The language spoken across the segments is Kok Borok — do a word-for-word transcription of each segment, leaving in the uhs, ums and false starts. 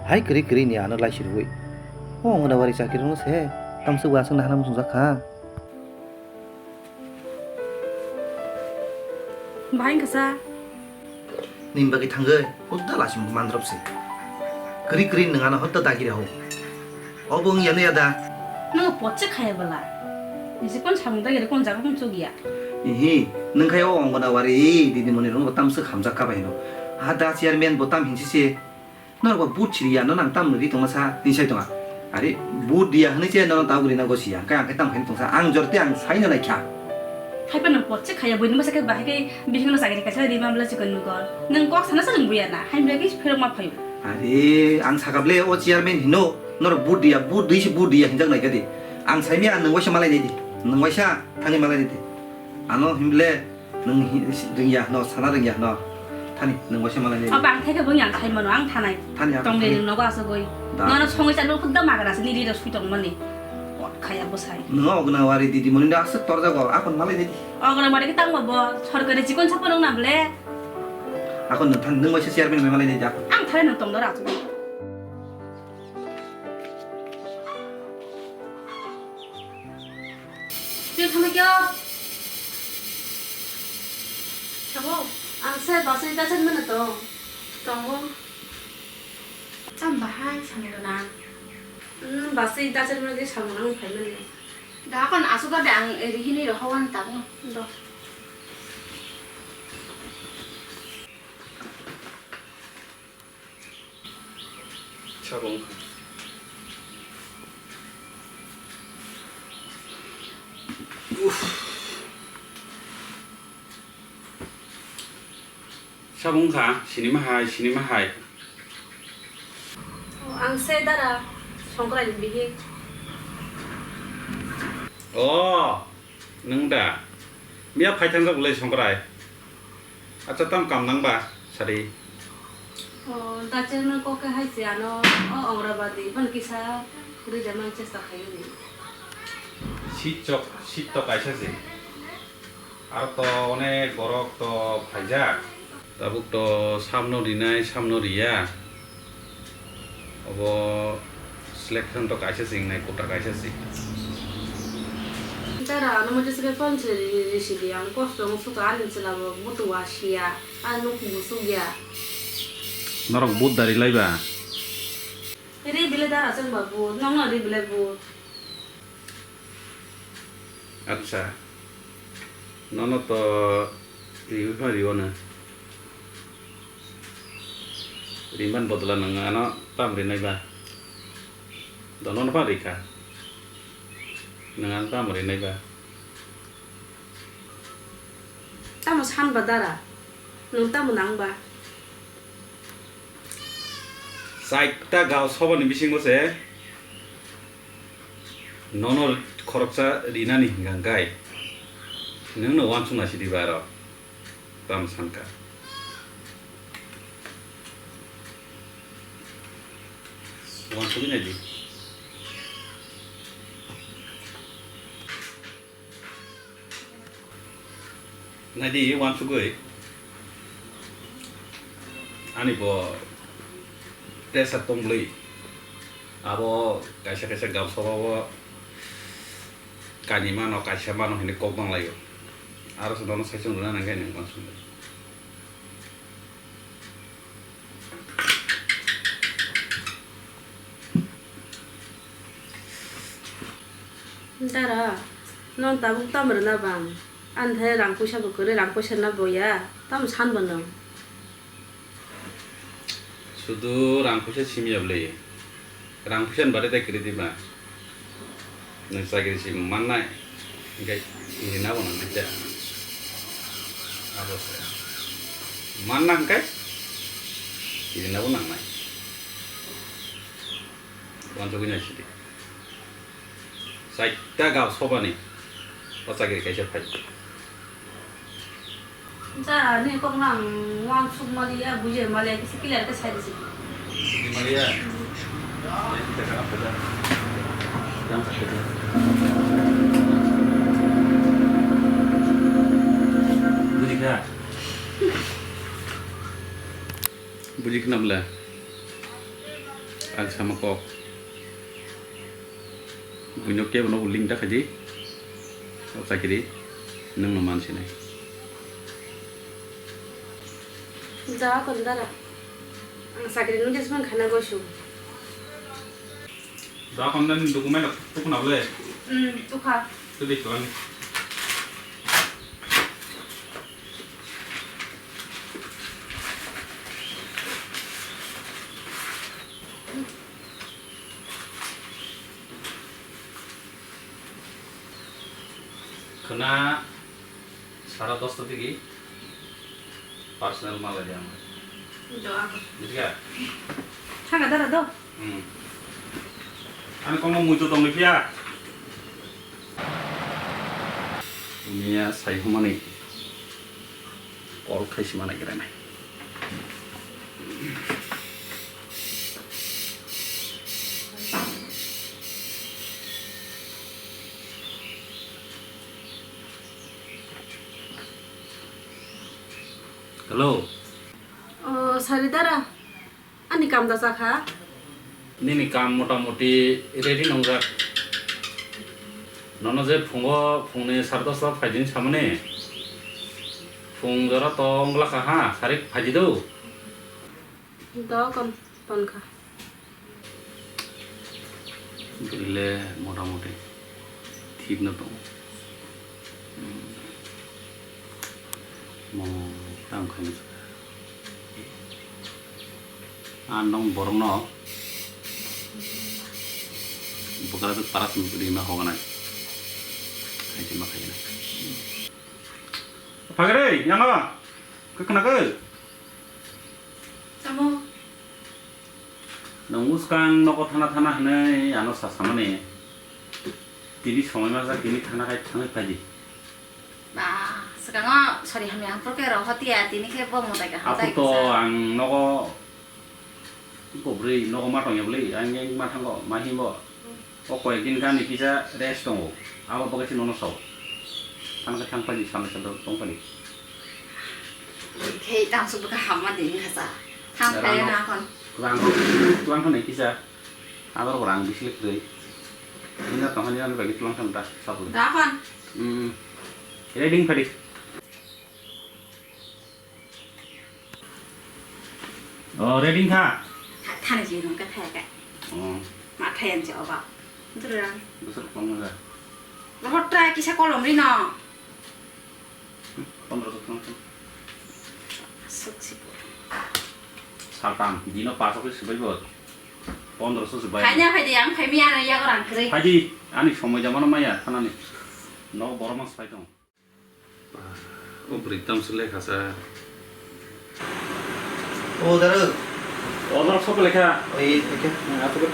Hai kwrwi kwrwi ni ano laisirwi. O Anganwadi chakirokno se tamsok bo aswk nahana muchungjak kha. Bahai wngkha sa. Nini bagwi thangwi hota laising mandrop se. Kwrwi kwrwi nwng ano hota dagi rw. Obo wngya nw ya da? Nwng pot se khaya bwla. Nisi kon samung dagi rw kon jaga kon chukya. Ihi, nwng khai o Anganwadi didimoni rwngbo tamswk hamjak kha bai no. Ha da chairman bo tam hinsi se. Norok bo vote siriya no nang tam ri tongma sa tin sai tonga. Are vote diya hwnwi se nono tabuk rina gosi ya. Hwnkhe ang khe tam khaini tongsa. Ang jor tei ang saino naikha. Haiphano pot se khaya buini masa khe bahai khe bihikno chakri kaisa rima bwla chikon nukol. Nwng kok sana sa nwng buya na. Hai bwla khe phirok ma phaio. Are ang sakable o chairman hino. Norok vote diya, vote dui se vote diya hinjak naikha di. Ang saimia nwng waisa malai nai di. Nwng waisa thangwi malai nai di. Ano himble Nwng hi-, rwngya hwno, sana rwngya hwno. Thani, nwng waisa malai nai. Abo ang thai khe bo yang thai mano, ang thanai. Thani, ang tongni thani. Rwng nogo asugwi. Da. Nono songwi chano hwdam magra se nini rok sui tong mani. Kot khaya bwsai. Nwng Anganwadi didimoni no aswk torjago, akon malai nai di. Anganwadi khe tangma bo, sorkari chikon saphang rwng na ble. Akon nwng thani, nwng waisa chairman bai malai nai di akon. Ang thai nwng tong dora asugwi. Twi phano kyo? Sabo? Ang se basai dachar mano tong. Tongo. Cham bahai samung na. Hmm, basai dachar mano je samung nang phai mani. Da kon asuk de ang rihini rohawan tabo. Do. Sabo wngkha. Uff. Sabo wngkha, sinima hai, sinima hai. O, ang se dara, Songkrai ni bihik. O, nwng da? Miya phaithang rok le Songkrai. Acha, tam kam nang ba, sadi. O, da chairman kok khe hai se ano, o Anganwadi, ban kisa rida man chesta khayo ni. Sit chok, sit to kaisa se. Aro to onek borok to phaijak. Tabuk to samno rinai, samno riya. Obo selection to kaisa se wngnai, kota kaisa se. Dara, ano mote se phone se ri-, ri-, risi di, ang kosto wng suka ani chwla bo butu wa siya, ani nuk musuk ya. Norok but dari lai ba? Ri bile dara chwng ba but, nong no ri bile but. Acha, nono to riwi pha riwo na. Rimani bodol o nwng ano tam rinai ba? Dono no pha rikha. Nwng ano tam rinai ba? Tamo san ba dara? Nwng tamo nang ba? Chaita gao sobani bisingo se nono khoroksa rinani hingka hingkai nwngno uansukna sidi ba aro. Tamo sankha. Uansugwi naidi. Naidi uansugwi. Ani bo pressure tong bwlwi. Abo kaisa kaisa gam soba o kani mano, kaisa mano hinwi kok banglaio. Aro se nono saichung rwna nangkhe nini uansugwi. Dara, non tabuk tamo rwna bang? Ani thai rang puisa bo kwrwi, rang puisa rwna bo ya, tamo san bo nwng? Sudu rang puisa simi ya bwle. Rang puisa ni bade tai kwrwi di ba? Nwng chakri si mannai, hingke kirina bo nangnai khe. Abo se. Manna hingke kirina bo nangnai. Uansugwi nai sidi. Chaita gao sobani o chakri kaisa phai. Cha, ni kok nang uansuk maliya, bujia maliya, kisa clear khe sai di sidi. Maliya. Yang sakit. Buji kha? Buji khna bwle? Ang sama kok. Buino kebo no uling da khaji. O chakiri nwng no man sinai. Ja kon dara. Ang chakiri nung jesman khana gosu. Da kon dan document tuk na ble. Hmm, tukha. Tu di tuan. Khwna sara dosta digi personal malai di ang. Do ako. Bujiga? Thanga dara do. Hmm. Ani kono muitu tongwi phiya. Niya sai humani. Call khai sima nai gira nai. Hello. O, Saridara. Ani kam da chakha? Nini kam mota moti ready nongjak. Nono je phungo phungni sar dosta phaidi samani. Phung jora tong glakha ha, sarik phaidi do. Do kon, tonkha. Bwrwile mota moti thik no tongo. Hmm. Mo tamo khaina. Ang nong borok no bwkra juk para simi kwrwi ma hoganai. Hai ma khaina. Phagre, yama. Khe khna khe? Tamo? Nong bwskang nogo thana thana hwnwi ano sa samani. Tini somoi masa tini thana khai thangwi phaidi. Ba, swkango sori hamya ang porke ro hotiya tini khe bo mwtai kaham. Aphuru tai to kisa. Ang nogo Bo bwrwi nogo ma tongya bwlwi, ang yang ma thango, ma himbo. O koyek din gani kisa rest tongo, abo bagwi se nono sao. Thang khe thang phai di, salai salai tong phai di. Khe tang suk bwkha hamma di wngkha sa. Thang phai na kon. Rang, rang thang nai kisa. Abo rang bisi le kwrwi. Ina tong hani ani bagwi tulang thang ta sabul. Da kon. Hmm. Ready phai di. O, ready kha? Tha-, thani si rung ka thaya ka. O. Ma thaya si oba. Dura. Bwswk kwbangma da? Rohor try kisa kolom rino. Pondro so thang thang. Sok si. Saltam, dino paso khe swbai bo. Pondro so swbai. Khaina phai di, ang phai mi ano yago rang kwrwi. Phai di, ani somoi jamano maya thanani. No borok mas phai tong. O bwrwi tamswk lekha sa. O dara. O dara sok lekha. O ye lekha. Hmm, asuk.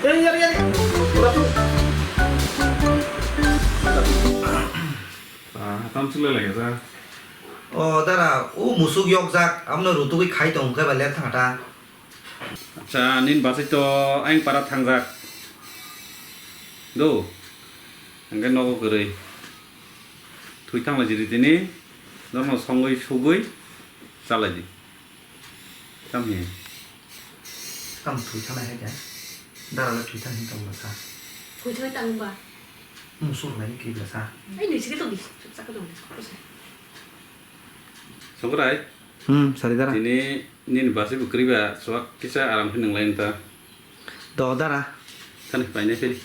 Ei yar yar. Ura tu. Ah, tamswk lekha sa. O dara, o musuk yokjak, amno rutugwi khai tong khe ba ler thang ta. Acha, nini bachai to ayang para thangjak. Do. Hingke nogo kwrwi. Thwi thanglai jiri tini. Norno songwi sugwi chalai di. Tam hi. Tam thwi thanglai hai da. Dara le thwi thang hin tong basa. Thwi thwi tang ba. Musur nai ki basa. Ai ni sigi to di. Chuk chak dong. Songrai. Hmm, sari dara. Tini nini basi bo kwrwi ba chuak kisa aram khe nwnglai ta. Do dara. Thani painai phiri.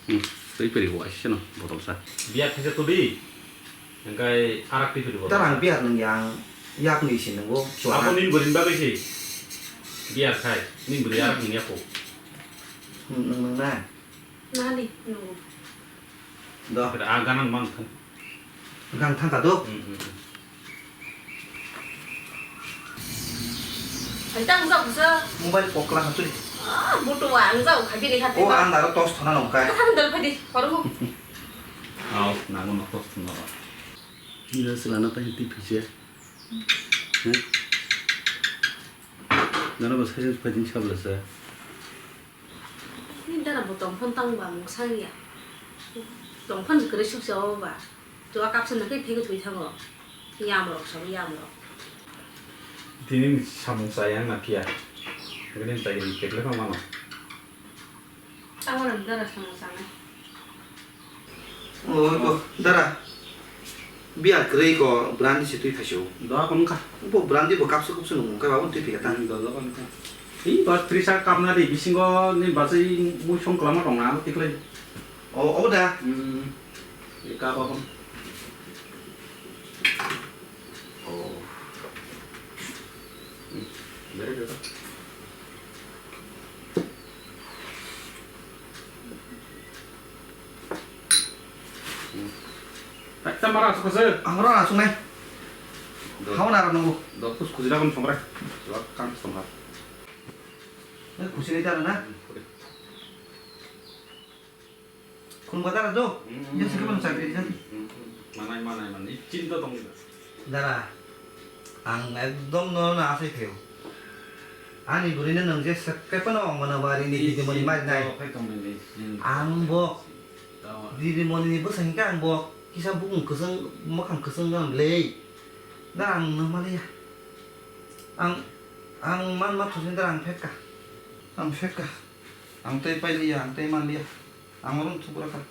Hmm, twi phiri bo aiseno botol sa. Biya khaisa to di. Engkai arak twi phiri botol. Dara ang biya nung yang yak ni si nungo chuak. Abo nini borin bagwi si. Biya khai, nini bori arak nung yako. Hmm, nung nung na. Nani nungo. Do. Kira aga nang mang thang. Gang thang ka do. Hmm, hmm, hmm. Hai tang jao busa. Mobile pokla ha tuli. Ah, butu wa ang jao khabi ni hati. O ang daro tos thona nong kai. Thang dal phadi, koru. Au, nango no tos thona. Ila sila na pa hiti phise. He? Nana ba sai phadi sabla sa. Ni dara bo tongphon tang ba mung sang ya. Tongphon je kwrwi suk se o ba. Chuak kapsa na khe phego thwi thango. Yamrok sabo yamrok. Tini samung chaya wngna phiya. Bini chagini kekle kha mano. Tamo rang dara samung chanai. O, o, dara. Biya kwrwi ko brandi se twi phaisio. Doha kon kha. Bo brandi bo kapsu kapsu nung kai ba bo twi phika ta. Hmm, doha kon kha. Hi ba trisa kapna di bisingo ni bachai mui song klama tong na tikle. O, o da. Hmm. Ye kap akon. Oh. Hmm. Very good. Hmm. Hai, tamara asuk asuk. Ang ora asuk nai. Do. Hao na ro nungo. Do, kus kujira kon songre. Suat kan songha. Eh, kusi nai tara na. Hmm, kusi. Khum kata ra do. Hmm. Yang sakhe mano chakri khan. Hmm. Manai, manai, manai. Chinta tong da. Dara, ang ekdom no na asai pheo. Ani bwrwi no nung je sakhe phano ong mano bari ni didi moni mai nai. Chinta khai tong nai. Ang bo. Didi moni ni bwsa hinkhe ang bo kisa bukung kwchwng, mwkhang kwchwng wng le. Dara ang no maliya. Ang, ang man ma thusin dara ang phekka. Ang phekka. Ang tei pailiya, ang tei manliya. Ang oro thuk rakha.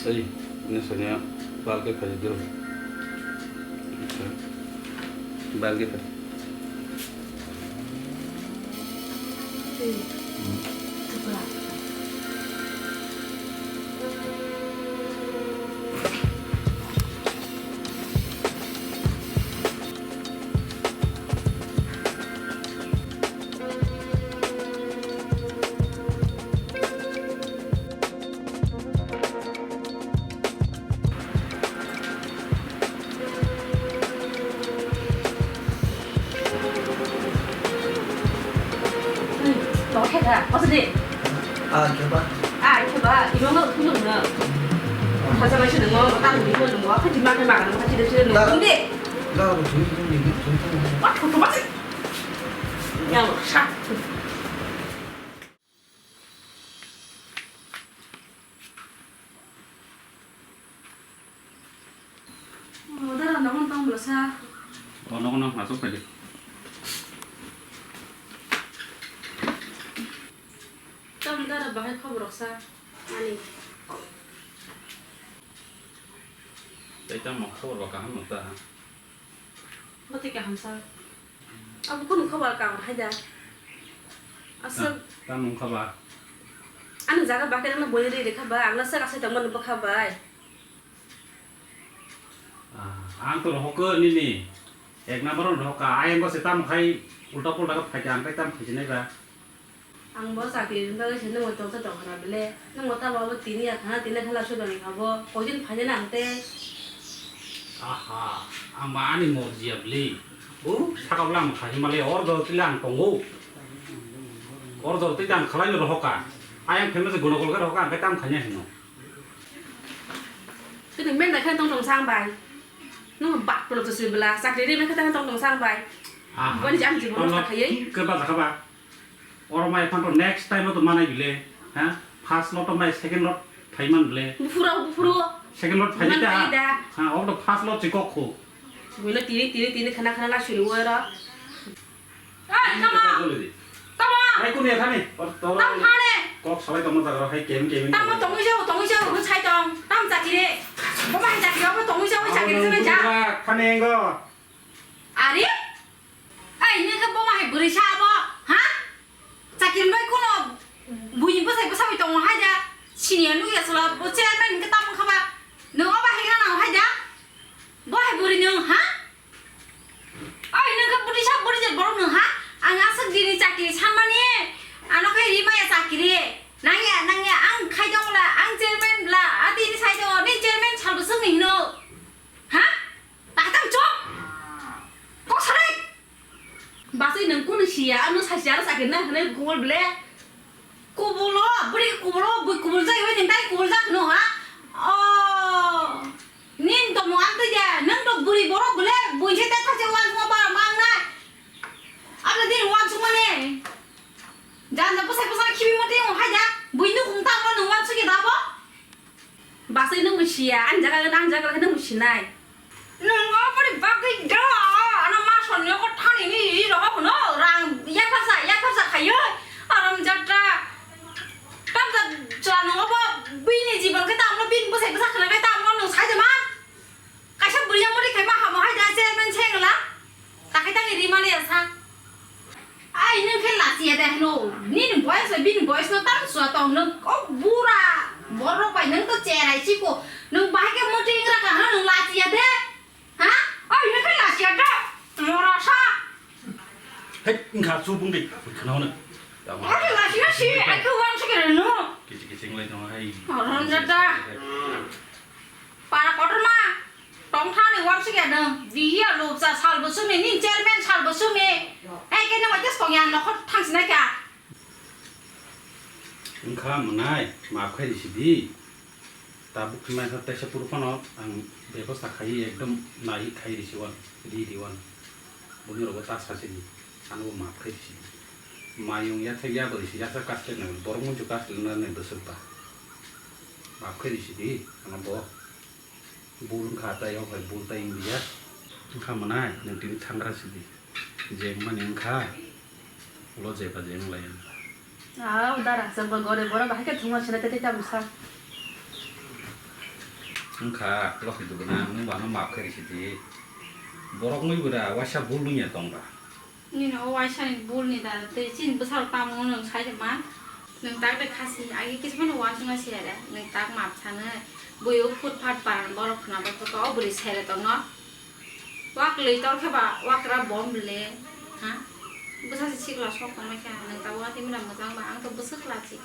Ei, ini sanya bal ke khaji dulu. Bal ke khaji. Tong khe da, koso de. Ah, khe ba? Ah, khe ba, ino no, kuno no. Khacha mai sini mo, tang di mo, mo, khachi ma khe ma, khachi de sini mo, da. Kuno de. Da, bo thui, thui, thui, thui, thui. Wa, kuno ma sih. Yang sa. O, dara, nogo tong bwlasa. O, nogo nang aswk phaidi. Tamni dara bahai khobor rok sa, ani. Tei tamo khobor ba kaham no ta? Bwtwi kaham sa. Abo kunu kha ba kaham hai da. Aswk. Ta, ta nung kha ba? Ani jaga bakhe nang boi ri rikha ba, ang na saka sai tongma nung bwkha bai. Ah, ang to rohok nini. Ek number on rohok ka, ayang ko se tam khai ulta pulta ka phai ang kai tam khai nai ba. Ang bo chakri ringna se nwng tongsa tongkhana bele, nwng ta ba bo tini ya khana tini khala sudani khabo, koidin phaina nang te. Aha, ang ba ani morji ya bele. O, saka bwla ang khai male or dor tila ang tongo. Or dor tila ang khalai no rohoka. Ayang phemse gono golga rohoka ang kai tam khanya hino. Kini men da khan tong tong sang bai. Nwng bat polo to sibla, chakri ri men khan tong tong sang bai. Aha. Boni jam jibon ta khayai. Ke ba khaba. Oro mai phan to next time to manai bile, ha? First lot to mai second lot phaiman bile. Buphuro, buphuro. Second lot phai ta. Man phai da. Ha, oro to first lot chikok khu. Buino tini, tini, tini khana, khana la suru oro. Oi, tamo. Tamo. Hai kuni ya thani. Tamo thani. Kok salai tamo jaga hai kem kem. Tamo tongwi jao, tongwi jao, hwsai tong. Tam chakiri. Bo mai chakiri, bo tongwi jao, chakiri jao ja. Thani engo. Ari? Ai, nini khe bo ma hai bwrwi sa abo, ha? Chakiri bai kuno buini bwsai bwsa bai tongo hai da. Sini ya nukya sala bo chairman hwnkhe tamo kha ba. Nwng obo hai gana nang hai da. Bo hai bwrwi nwng, ha? Ai, nwng khe bwrwi sa bwrwi je borok nwng, ha? Ang aswk dini chakiri sanmani, ano khe ri maya chakiri. Nangya, nangya, ang khai tongo la, ang chairman bla, a tini sai tongo, ni chairman salbo swngni hino. Ha? Taktam chok. Kok sarai. Basai nwng kunu siya, ano sasia, ano sakir na hwnwi kubul ble. Kubulo, bwrwi kubulo, bui kubul jai, oi nwng tai kubul jak no ha. O. Nin to mo ang twi de, nwng to bwrwi borok ble, bui se ta thase wan mo ba mang na. Ano din wan sumane. Jan da bwsai bwsai khibi mo te mo hai da. Bui nu kung ta mo nwng wan suki da bo. Basai nwng bo siya, ani jaga, ani jaga khe nwng bo sinai. Nwng oboni bagwi do, ano ma sonni ko thani ni ri rogo phano rang yakarsa, yakarsa khayo, aram jatra. Tamsa chwla nwng obo bini jibon khe tamno bini bwsai bwsa khna khe tamno nwng sai de man. Kaisa bwrwi yang mori khaima hamo hai da chairman sengla. Takhai tangwi rimani asa. Ai, nwng khe lachiya de hwno. Nini boyes bai bini boyes no tang sua tong nwng. O bura borok bai nwng to cherai chiko. Nwng bahai khe muti ingra ka hwno nwng lachiya de. Ha? Ai, nwng khe lachiya de. Morasa. Hei, wngkha chu bung de. Khna hwno. Ai, lachiya si, ai khe wang se kere no. Kichi kichi nglai tong hai. Oron jada. Para kotorma. Tongthani wansukya nwng, bihiya lobsa salbo sumi, nini chairman salbo sumi. Hai khe nwng waitya songya nokhor thangsinai kha. Wngkha mwnai, maaf khai risi di. Tabuk khe mai kha taisa puru phano ang bebosta khai ekdom nai khai risi wan, ri di wan. Boni rogo ta sasi di, ano bo maaf khai risi di. Mayung yathai ya bo risi yasa kasle nai, borok muitu kasle nai bwswk ba. Maaf khai risi di, ano bo. Bul wngkha tei o hai bul tei wngya. Wngkha mwnai, nwng tini thangra sidi. Je wngmani wngkha, ulo jeba je wnglaio. Ah, dara, chwngbo gore boro bahai khe thwngma sina tete ta bwsa. Wngkha, loki duguna, nwng bo ano maaf khe risi di. Borok wngwi bwra, waisa bul wngya tong ba. Nini o waisani bulni da tei chini bwsarok tamo wngno nwng sai rwma? Nwng tak de khasi agi kisa phano uansukna siya de, nwng tak map sanai. Bui o phut phat baran borok khna bai khe o bwrwi sere tongno. Wak lwi tor khe ba wakra bom le, ha? Bwsa se sikla sok tongma khe nwng tabuk a tei mwnam mwchang ba ang to bwswk lachi.